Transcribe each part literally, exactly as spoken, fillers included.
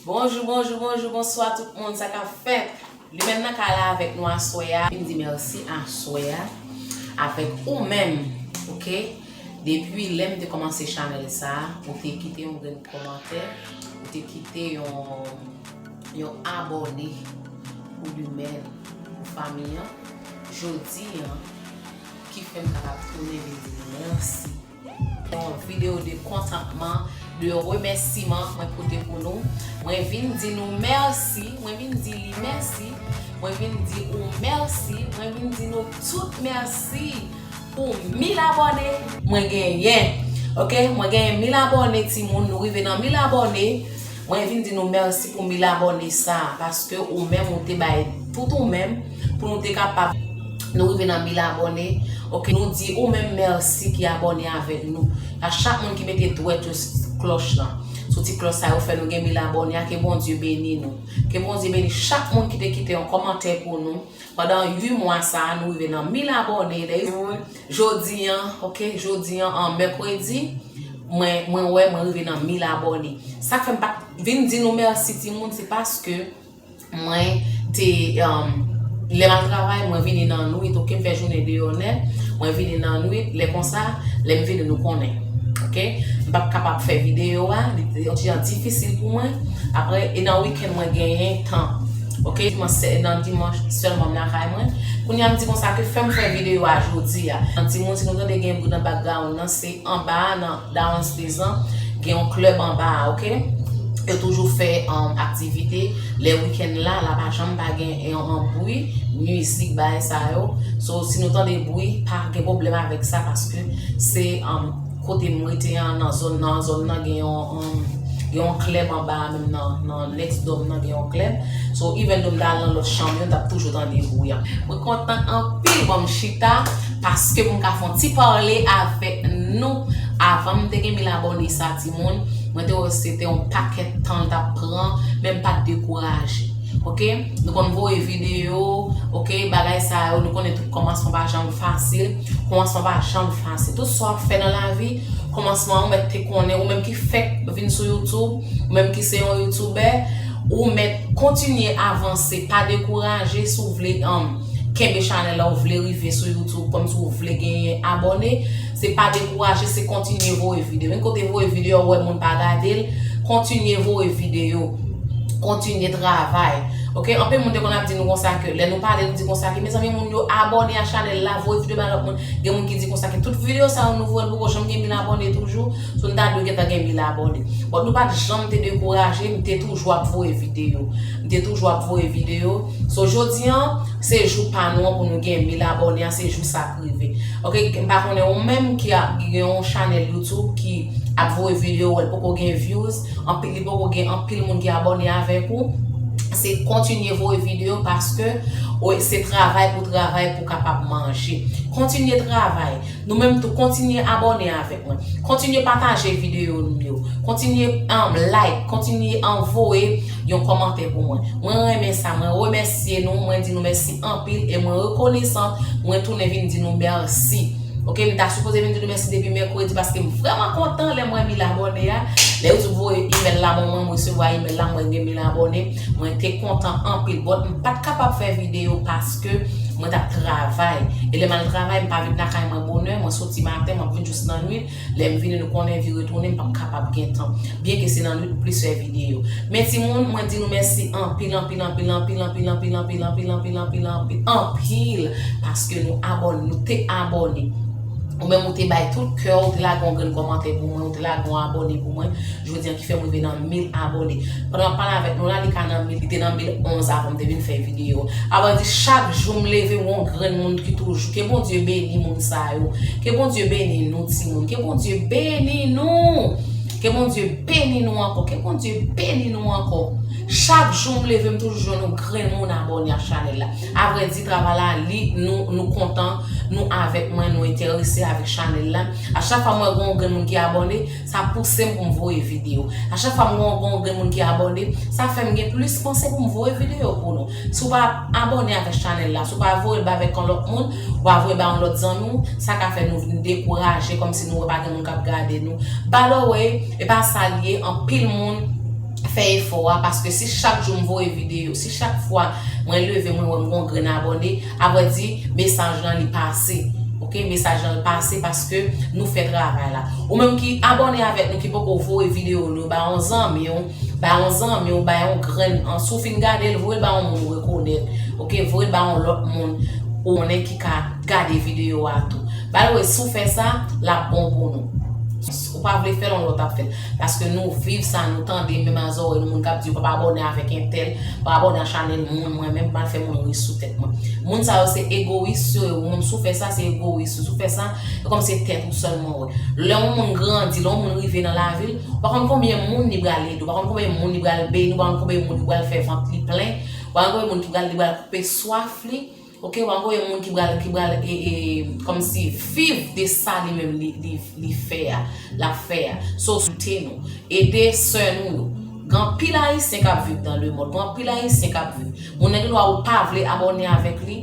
Bonjou, bonjou, bonjou, bonswa tout moun, sa k ap fèt? Li menm nan kay la avèk nou aswè a. Vin di mèsi aswè a avèk ou menm, oke? Depi lè m te kòmanse chanèl sa a, ou te kite yon grenn kòmantè, ou te kite yon, yon abòne pou li menm, pou fanmi an. Jodi an, ki fè m kapab tounen vin di nou mèsi. Yon videyo de kontantman, de remèsiman mwen pote pou nou. Mwen vin di nou mèsi, mwen vin di li mèsi, mwen vin di ou mèsi, mwen vin di nou tout mèsi pou mil abòne mwen genyen. Oke, mwen genyen mil abòne, timoun, nou rive nan mil abòne. Mwen vin di nou mèsi pou mil abòne sa, paske ou menm ou te bay tout ou menm pou nou te kapab nou rive nan mil abòne. Oke, nou di ou menm mèsi ki abòne avèk nou. A chak moun ki mete dwèt yo sou klòch lan, sou ti klòch sa yo fè nou gen mil abòne a, ke Bondye beni nou. Ke Bondye beni chak moun ki te kite yon kòmantè pou nou. Pandan uit mwa sa a, nou rive nan mil abòne. Lè jodi an, oke, jodi an, an mèkredi, mwen, mwen wè mwen rive nan mil abòne. Sa k fè m pa t vin di nou mèsi, timoun, se paske mwen te, um, lè m al travay, mwen vini nan nwit, oke, m fè jounen deyò nèt, mwen vini nan nwit, lè konsa, lè m vini nou konnen, oke? M p ap kapab fè videyo a, li te yon ti jan difisil pou mwen. Apre, e nan wikenn mwen genyen tan, oke? Dimanch, se nan dimanch sèlman m lakay mwen. Kounye a m di konsa ke fè m fè videyo a jodi a. Timoun, si nou tande gen bri nan background nan, se anba a, nan downstairs lan, gen yon klèb anba a, oke? Yo toujou fè, um, aktivite. Lè wikenn la, la pa janm pa gen yon, yon bri, mizik, bagay sa yo. So, si nou tande bri, pa gen pwoblèm avèk sa, paske se, um, kote m rete an, nan zòn nan, zòn nan gen yon, um, gen yon klèb anba a, menm nan, nan next door m nan gen yon klèb. So, even though m ta al nan lòt chanm yo, m t ap toujou tande bri an. Mwen kontan anpil, bon, m chita, paske pou m ka fè yon ti pale avèk nou. Avan m te gen mil abòne sa, timoun, mwen te wè se te yon pakèt tan l t ap pran, men m pa t dekouraje. Oke? Nou konn voye videyo, oke? Bagay sa yo, nou konnen tout kòmansman pa janm fasil. Kòmansman pa janm fasil. Tout sa w ap fè nan lavi, kòmansman ou mèt te konnen, ou menm ki fèk vin sou YouTube, ou menm ki se yon youtubè, ou mèt kontinye avanse, pa dekouraje si w vle, um, kenbe chanèl la, ou vle rive sou YouTube, kòmsi ou vle genyen abòne, se pa dekouraje, se kontinye voye videyo. Menm kote voye videyo, ou wè moun pa gade l, kontinye voye videyo. Kontinye travay. Oke? Anpil moun te konn ap di nou konsa ke, lè nou pale, nou di konsa ke, mezanmi, moun yo abòne a chanèl la, voye videyo bay lòt moun. Gen moun ki di konsa ke tout videyo sa yo nou voye, nou poko janm gen mil abòne toujou. So, nou ta dwe gentan gen mil abòne. But nou pa t janm te dekouraje, m te toujou ap voye videyo. M te toujou ap voye videyo. So, jodi an, se jou pa nou an pou nou gen mil abòne an, se jou sa k rive. Oke, m pa konnen ou menm ki ap gen yon chanèl YouTube ki ap voye videyo, wè l poko gen views, anpil, li poko gen anpil moun ki abòne avèk ou. Se kontinye voye videyo paske, o, se travay pou travay pou kapab manje. Kontinye travay. Nou menm tou, kontinye abòne avèk mwen. Kontinye pataje videyo nou yo. Kontinye, um, like, kontinye anvoye yon kòmantè pou mwen. Mwen renmen sa, mwen remèsye nou, mwen di nou mèsi anpil e mwen rekonesan, mwen tounen vin di nou mèsi. Oke, m ta sipoze vin di nou mèsi depi mèkredi paske m vrèman kontan lè m wè mil abòne a. Lè YouTube voye imèl la ban mwen, m resevwa imèl la, m wè gen mil abòne. Mwen te kontan anpil, but m pa t kapab fè videyo paske mwen t ap travay. E lè m al travay, m pa vin lakay mwen bonè, mwen soti maten, m ap vin jis nan nwit. Lè m vini, nou konnen vire tounen, m p ap kapab gen tan. Byenke se nan nwit m plis fè videyo. Men timoun, mwen di nou mèsi anpil, anpil, anpil, paske nou abòne, nou te abòne. Ou menm ou te bay tout kè w, ou te lage yon grenn kòmantè pou mwen, ou te lage yon abòne pou mwen. Jodi an ki fè m rive nan mil abòne. Pandan m ap pale avèk nou la, li ka nan mil, li te nan mil onz avan m te vin fè videyo. Ava di chak jou m leve, m gon grenn moun ki toujou. Ke Bondye beni moun sa yo. Ke Bondye beni nou timoun. Ke Bondye beni nou. Ke Bondye beni nou ankò. Ke Bondye beni nou ankò. Chak jou m leve, m toujou jwenn yon grenn moun abòne ak chanèl la. Avrèdi, travay la, li, nou, nou kontan, nou avèk mwen, nou enterese avèk chanèl la. A chak fwa m wè gon grenn moun ki abòne, sa pouse m pou m voye videyo. A chak fwa m wè gon grenn moun ki abòne, sa fè m gen plis panse pou m voye videyo pou nou. Si w pa abòne avèk chanèl la, si w pa voye l ba avèk yon lòt moun, ou pa voye ba yon lòt zanmi w, sa ka fè nou vin dekouraje, kòmsi nou wè pa gen moun k ap gade nou. By the way, e pa sa l ye, anpil moun fè efò a, paske si chak jou m voye videyo, si chak fwa mwen leve, mwen wè m gon grenn abòne, avrèdi, mesaj lan li pase. Oke, mesaj lan li pase paske nou fè travay la. Ou menm ki abòne avèk nou, ki poko voye videyo nou ba yon zanmi w, ba yon zanmi w, ba yon grenn, an, si w fin gade l, voye l ba yon moun ou rekonèt. Oke, voye l ba yon lòt moun ou konnen ki ka gade videyo a tou. By the way, si w fè sa, l ap bon pou nou. Ou pa vle fè l, yon lòt ap fè l. Paske nou viv sa, nou tande menm a zòrèy nou, moun k ap di yo p ap abòne avèk entèl, p ap abòne a chanèl moun, mwen menm, m al fè moun ri sou tèt mwen. Moun sa yo se egoyis yo ye, ou menm si w fè sa, se egoyis ou. Si w fè sa, e kòm se tèt ou sèlman w wè. Lè yon moun grandi, lè yon moun rive nan lavi l, ou pa konn konbyen moun li pral ede, ou pa konn konbyen moun li pral beni, ou pa konn konbyen moun li pral fè vant li plen, ou pa konn konbyen moun ki pral, li pral koupe swaf li. Oke, w ap voye moun ki pral, ki pral, e, e, kòmsi viv de sa li menm li, li, li fè a, l ap fè a. So, soutyen nou. Ede sè nou yo. Gen anpil Ayisyen k ap viv dans le monde. Gen anpil Ayisyen k ap viv. Moun nan gen dwa ou pa vle abòne avèk li.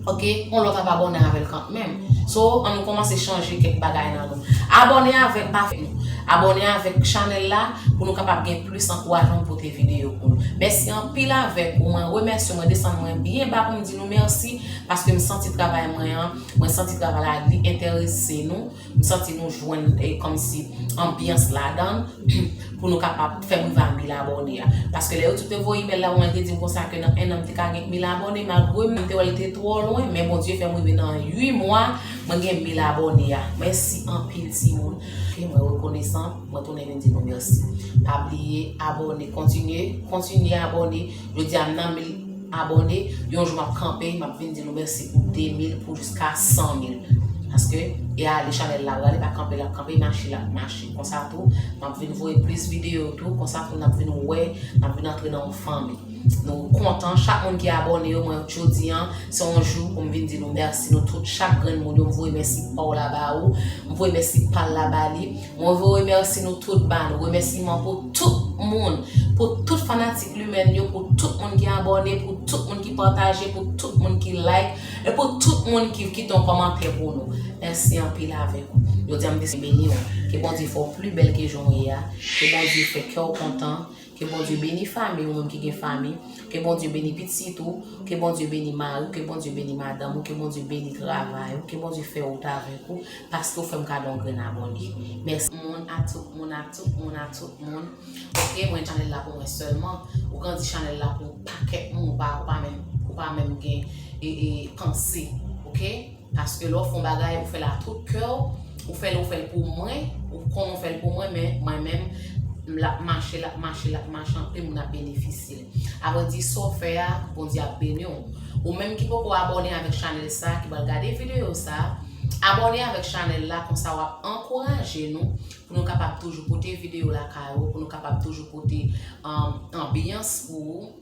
Oke, yon lòt ap abòne avè l kanmenm. So, ann nou kòmanse chanje kèk bagay nan nou. Abòne avèk, pa fè nou. Abòne avèk chanèl la pou nou kapab gen plis ankourajman pou pote videyo pou nou. Mèsi anpil avèk ou. Mwen remèsye, mwen desann mwen byen ba pou m di nou mèsi paske m santi travay mwen an, mwen santi travay la li enterese nou, m santi nou jwenn, e, kòmsi anbyans ladan l pou nou kapab fè m rive a mil abòne a. Paske lè YouTube te voye imèl la pou mwen, te di m konsa ke nan en an m te ka gen mil abòne, malgre m te wè l te twò lwen, men Bondye fè m rive nan uit mwa, mwen gen mil abòne a. Mèsi anpil timoun. Oke, mwen rekonesan, mwen tounen vin di nou mèsi. Pa bliye abòne, kontinye, kontinye abòne. Jodi a m nan mil abòne, yon jou m ap kanpe, m ap vin di nou mèsi pou de mil, pou jiska san mil. Paske e ale chanèl la prale, pa kanpe l ap kanpe, mache l ap mache. Konsa tou, m ap vin voye plis videyo tou, konsa tou n ap vin wè, n ap vin antre nan yon fanmi. Nou kontan, chak moun ki abòne yo, mwen jodi an, se yon jou pou m vin di nou mèsi, nou tout, chak grenn moun yo, m voye mèsi pa w la ba ou, m voye mèsi pa l la ba li, mwen voye mèsi nou tout ba nou, remèsiman pou tout moun, pou tout fanatik Limèn yo, pou tout moun ki abòne, pou tout moun ki pataje, pou tout moun ki like, e pou tout moun ki kite yon kòmantè pou nou. Mèsi anpil avèk ou. Jodi a m te beni w. Ke Bondye fè w pli bèl ke jan w ye a. Ke Bondye fè kè w kontan. Ke Bondye beni fanmi w, ou menm ki gen fanmi. Ke Bondye beni pitit ou. Ke Bondye beni mari w. Ke Bondye beni madanm ou. Ke Bondye beni travay ou. Ke Bondye fè wout avèk ou. Paske w fè m kado yon grenn abòne. Mèsi moun a tout moun, a tout moun, a tout moun. Oke, mwen chanèl la pou mwen sèlman. Ou grandi chanèl la pou yon pakèt moun, ou pa, ou pa menm, ou pa menm gen, e, e, panse. Oke? Paske lè w fè yon bagay, ou fè l a tout kè w, ou fè l, ou fè l pou mwen, ou konnen w fè l pou mwen, men mwen menm, l ap mache, l ap mache, l ap mache, anpil moun ap benefisye l. Avrèdi, sa w fè a, Bondye ap beni w. Ou menm ki poko abòne avèk chanèl sa, ki pral gade videyo sa, abòne avèk chanèl la, konsa w ap ankouraje nou pou nou kapab toujou pote videyo lakay ou, pou nou kapab toujou pote, um, anbyans pou ou.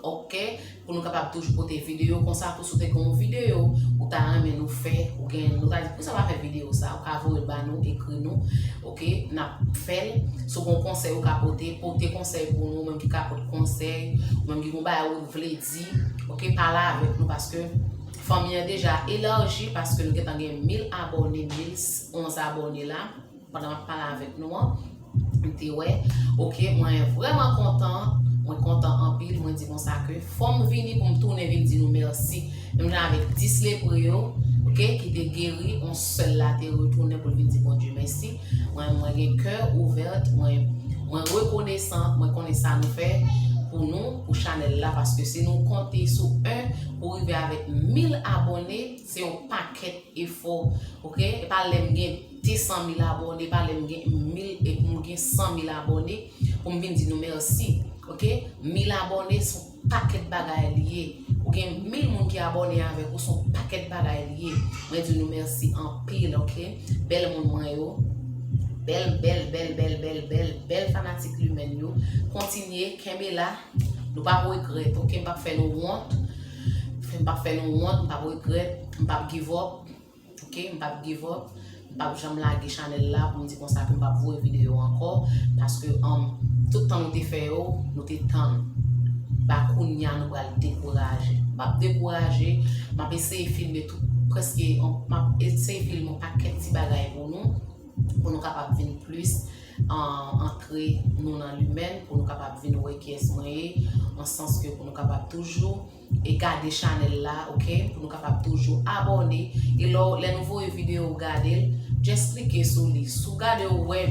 Oke, pou nou kapab toujou pote videyo konsa tou. Si w te gen yon videyo ou ta renmen nou fè, ou gen, nou ta di, poukisa w pa fè videyo sa, ou ka voye l ba nou, ekri nou, oke, n ap fè l. Si w gen yon konsèy ou ka pote, pote konsèy pou nou, ou menm ki ka pote konsèy, ou menm ki gen yon bagay ou vle di, oke, pale avèk nou, paske fanmi an deja elaji, paske nou gentan gen mil abòne, mil onz abòne la. Pandan m ap pale avèk nou an, m te wè, oke, mwen vrèman kontan, mwen kontan anpil, mwen di konsa ke fò m vini pou m tounen vin di nou mèsi. Menm jan avèk dis lepre yo, oke, ki te geri, yon sèl la te retounen pou l vin di Bondye mèsi. Mwen, mwen gen kè ouvè, mwen, mwen rekonesan, mwen konnen sa nou fè pou nou, pou chanèl la, paske si nou konte sou en pou rive avèk mil abòne, se yon pakèt efò, oke? E pa lè m gen de san mil abòne, e pa lè m gen mil, e pou m gen san mil abòne, pou m vin di nou mèsi, oke? Mil abòne se yon pakèt bagay li ye. Ou gen mil moun ki abòne avèk ou, se yon pakèt bagay li ye. Mwen di nou mèsi anpil, oke? Bèl moun mwen yo. Bèl, bèl, bèl, bèl, bèl, bèl, bèl fanatik Limèn yo. Kontinye, kenbe la. Nou p ap regrèt, oke? M p ap fè nou wont. M p ap fè nou wont, m p ap regrèt, m p ap give up. Oke, m p ap give up, m p ap janm lage chanèl la pou m di konsa ke m p ap voye videyo ankò, paske, um, tout tan nou te fè yo, nou te tann. Pa kounye a nou pral dekouraje. M p ap dekouraje, m ap eseye filme tout, prèske, m ap eseye filme yon pakèt ti bagay pou nou, pou nou kapab vin plis. an, antre nou nan Lumen pou nou kapab vin wè kiyès mwen ye, an sans ke pou nou kapab toujou e gade chanèl la, ok? Pou nou kapab toujou abòne. E lè, lè nou voye videyo ou gade l, just klike sou li. Si w gade ou wè,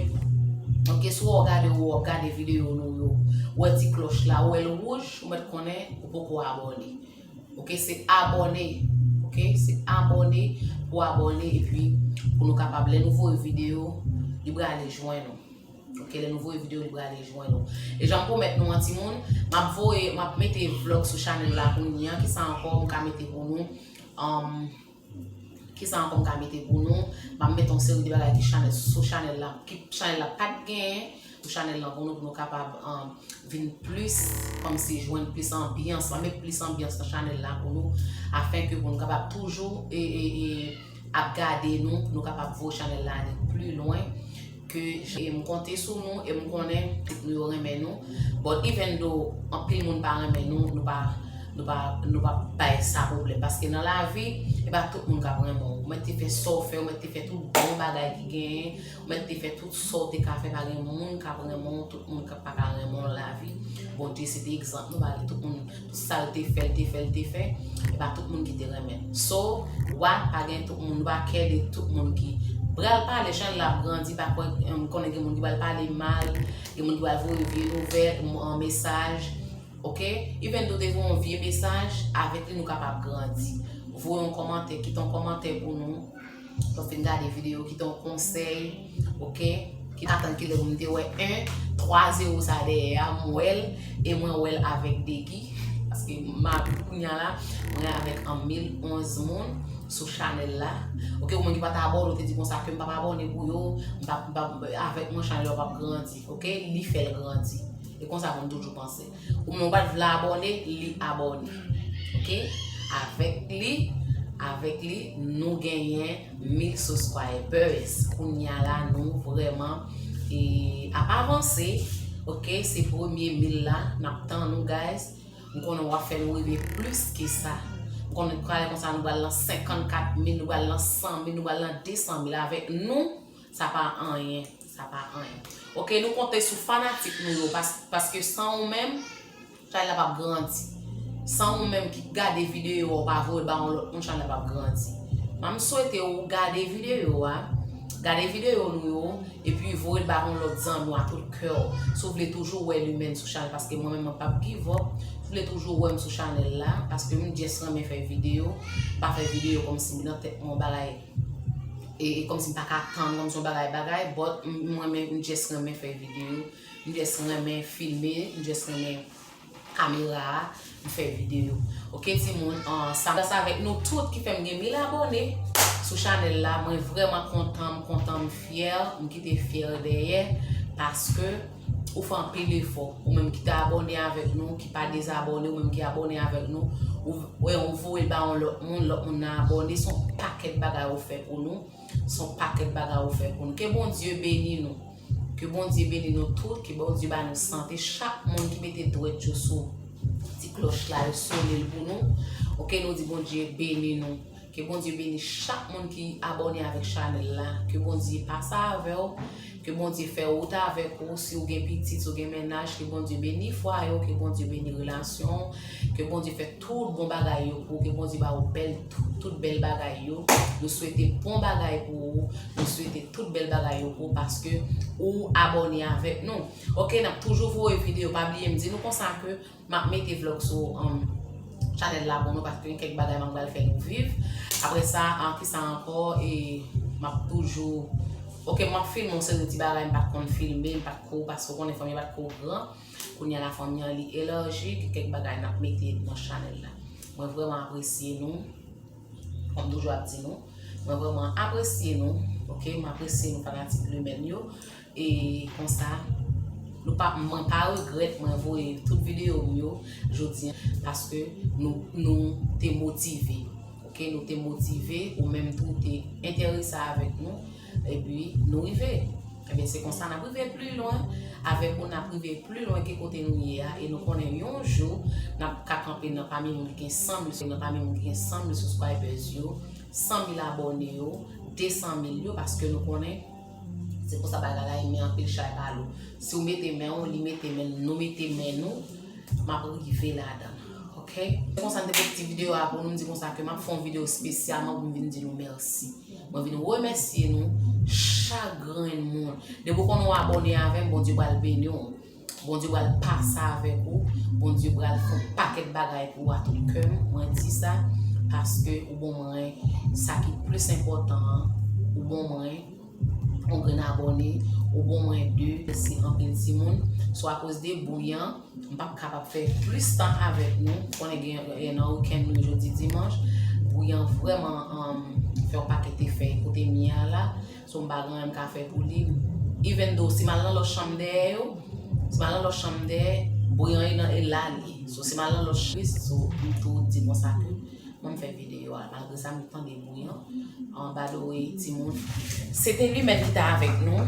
ok, si w gade ou ap gade videyo nou yo, ou wè ti klòch la, ou wè l wouj, ou mèt konnen ou poko abòne. Ok, se abòne. Ok, se abòne pou abòne epi pou nou kapab, lè nou voye videyo, li prale jwenn nou. Ok, lè nou voye videyo, li prale jwenn nou. E jan m pwomèt nou an timoun, m ap voye, m ap mete vlòg sou chanèl la kounye a, kisa ankò m ka mete pou nou? Um, kisa ankò m ka mete pou nou? M ap mete yon seri de bagay ki chanèl, sou chanèl la, ki chanèl la pa t genyen, sou chanèl la pou nou, pou nou kapab um, vin plis, kòmsi jwenn plis anbyans, m ap met plis anbyans nan chanèl la pou nou, afenke pou nou kapab toujou e, e, e, ap gade nou, pou nou kapab voye chanèl la ale pli lwen ke jan. E m konte sou nou, e m konnen tout nou yo renmen nou. But even though anpil moun pa renmen nou, nou pa, nou pa, nou pa bay sa pwoblèm. Paske nan lavi, e pa tout moun k ap renmen w. Ou mèt te fè sa w fè, ou mèt te fè tout bon bagay ki genyen, ou mèt te fè tout sa w te ka fè, pa gen moun k ap renmen w, tout moun k ap pa ka renmen w nan lavi. Bondye se te egzanp nou, paske tout moun, tout sa l te fè, l te fè, l te fè, e pa tout moun ki te renmen l. So, wa, pa gen tout moun, nou pa kè de tout moun ki pral pale, chanèl la ap grandi, pa kwè, em, konnen gen moun ki pral pale mal, gen moun ki pral voye vye nouvèl, m- an mesaj, ok? Even though te voye yon vye mesaj, avèk li nou kapab grandi. Voye yon kòmantè, kite yon kòmantè pou nou. Lè w fin gade videyo, kite yon konsèy, ok? Ki atann kilè pou m te wè en twa zewo sa dèyè a, m wè l, e mwen wè l avèk Degi. Paske m ap kounye a la, mwen avèk an mil onz moun sou chanèl la. Ok, ou menm ki pa t abòne, ou te di konsa ke m p ap abòne pou yo, m p ap, m p ap, avèk mwen chanèl yo p ap grandi, ok? Li fè l grandi. E konsa pou n toujou panse. Ou menm ou pa t vle abòne, li abòne. Ok? Avèk li, avèk li, nou genyen mil subscribers. Kounye a la, nou vrèman e, ap avanse. Ok? Se premye mil la, n ap tann nou, guys. M konnen w ap fè nou rive plis ke sa. M konnen prale konsa, nou pral nan senkannkat mil, nou pral nan san mil, nou pral nan desan mil. Avèk nou, sa pa anyen. Sa pa anyen. Ok, nou konte sou fanatik nou yo, pas- paske san ou menm, chanèl la p ap grandi. San ou menm ki gade videyo a, ou pa voye l ba yon lòt moun, chanèl la p ap grandi. M ap swete ou gade videyo a, gade videyo nou yo, epi voye l ba yon lòt zanmi w a tout kè w. Si w vle toujou wè Lumen sou chanèl, paske mwen menm mwen p ap give up. Si w vle toujou wè m sou chanèl la, paske m just renmen fè videyo, m pa fè videyo kòmsi nan tèt mwen yon bagay e, e kòmsi m pa ka tann, kòmsi yon bagay bagay, but m- mwen menm m just renmen fè videyo, m just renmen filme, m just renmen kamera a, m fè videyo. Ok timoun, ah, sa gras avèk nou tout ki fè m gen mil abòne sou chanèl la, mwen vrèman kontan, m kontan, m fyè, m kite fyè dèyè, paske ou fè anpil efò. Ou menm ki te abòne avèk nou, ki pa dezabòne, ou menm ki abòne avèk nou, ou, ou, ou voye l ba yon lòt moun, lòt moun nan abòne, se yon pakèt bagay ou fè pou nou, se yon pakèt bagay ou fè pou nou. Ke Bondye beni nou, ke Bondye beni nou tout, ke Bondye ba nou sante, chak moun ki mete dwèt yo sou ti klòch la, yo sone l pou nou, ok, nou di Bondye beni nou. Ke Bondye beni chak moun ki abòne avèk chanèl la. Ke Bondye pase avè w. Ke Bondye fè wout avèk ou. Si w gen pitit, si w gen mennaj, ke Bondye beni fwaye w, ke Bondye beni relasyon w, ke Bondye fè tout bon bagay yo pou ou, ke Bondye ba ou bèl, tout, tout bèl bagay yo. Nou swete bon bagay pou ou, nou swete tout bèl bagay yo pou ou, paske ou abòne avèk nou. Ok, n ap toujou voye videyo, pa bliye m di nou konsa ke m ap mete vlòg sou, um, chanèl la pou nou, paske gen kèk bagay m ap pral fè nou viv. Apre sa, ah, kisa ankò, e m ap toujou, ok, m ap filme yon seri ti bagay m pa t konn filme, m pa t ko, paske w konnen fanmi an pa t ko gran. Kounye a la fanmi an li elaji, gen kèk bagay n ap mete nan chanèl la. Mwen vrèman apresye nou, kòm toujou ap di nou, mwen vrèman apresye nou, ok, m apresye nou fanatik Lumen yo. E konsa, nou pa, mwen pa regrèt mwen voye tout videyo m yo jodi a, paske nou, nou te motive. Ok, nou te motive, ou menm tou te enterese avèk nou, epi nou rive. Ebyen, se konsa n ap rive pli lwen. Avèk ou, n ap rive pli lwen ke kote nou ye a. E nou konnen yon jou, n ap ka kanpe nan pami moun ki gen san mil, nan pami moun ki gen san mil subscribers yo, san mil abòne yo, desan mil yo, paske nou konnen Se konsa bagay la ye, men anpil chay pa lou. Si w mete men w, li mete men l, nou mete men nou, m ap rive ladan l. Ok? Se konsa m te pote ti videyo a pou nou, m di konsa ke m ap fè yon videyo espesyalman pou m vin di nou mèsi. Mwen vin remèsye nou, chak grenn moun. Depi w konnen w abòne avè m, Bondye pral beni w. Bondye pral pase avèk ou. Bondye pral fè yon pakèt bagay pou ou a tout kè m. Mwen di sa paske ou ban mwen sa ki plis enpòtan an. Ou ban mwen yon grenn abòne, ou ban mwen de, mèsi anpil timoun. So akoz de bri an, m p ap kapab fè plis tan avèk nou. Konnen gen, gen nan wikenn nou jodi dimanch. Bri an vrèman um, fè yon pakèt efè kote m ye a la. So m pa gen anyen m ka fè pou li. Even though si m al nan lòt chanm dèyè yo, si m al nan lòt chanm dèyè, bri an e nan e la li ye. So si m al nan lòt chanm, so m tou di konsa ke mwen m fè videyo a, malgre sa m tande bri an. An by the way, timoun, se te Limèn ki te avèk nou.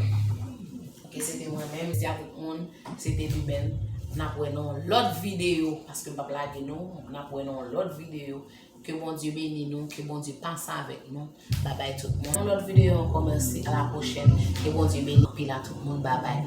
Ok, se te mwen menm, di a tout moun, se te Limèn. N ap wè nan yon lòt videyo, paske m p ap lage nou, n ap wè nan yon lòt videyo. Ke Bondye beni nou, ke Bondye pase avèk nou. Babay tout moun. Yon lòt videyo ankò, mèsi, a la pwochèn. Ke Bondye beni anpil a tout moun, babay.